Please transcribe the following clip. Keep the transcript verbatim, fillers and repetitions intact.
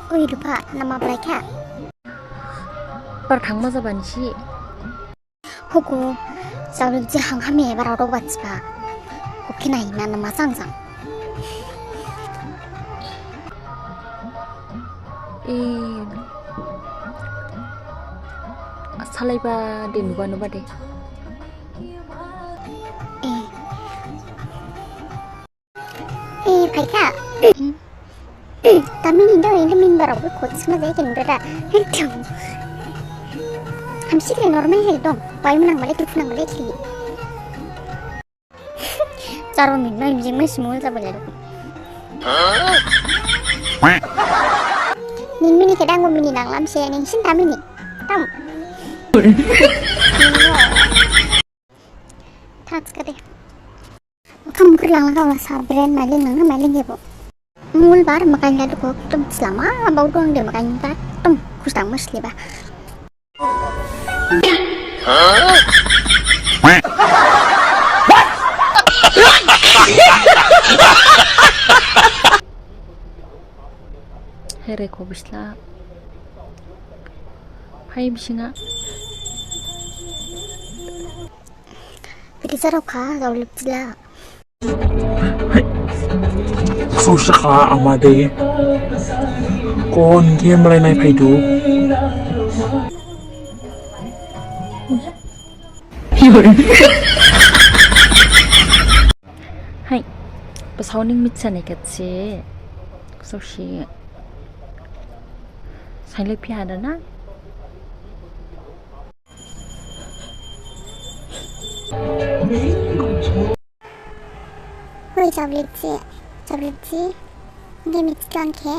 Oi Rupha, nama blaikha? Bar thangma jabani si. Huku, Jaolibji hang hame bar auto bathiba. Huki nai na nama jang jang. E, salaiba de nuba nuba de. E. E, phaikha. Tamini do, ini min barok be coach ma jai ken bera. Ekdom. Hamsi kre normal he dong. Pai menang balik, truk menang balik kiri. Charo min mai jing mai small sa balik. Ning mini kedang mini nang lam se ning sin tamini. Tam. Thats kade. Kham khur lang lang la sa brand mailing lang mailing hebo. Mul bar makan jadu ko tum selama bau doang de makan ta tum khustang mas leba. Here ko bisla. Phai bisinga. Bidi jarokha, Jaolibjila. Hai. Saosikha amade. Kon game lai nai phaidu. Hai. Basao ning mitsa nai khatse. Saosi. Sailai phiya dana. Hoi, Jaolibji, Jaolibji, nge mithidu angkhe.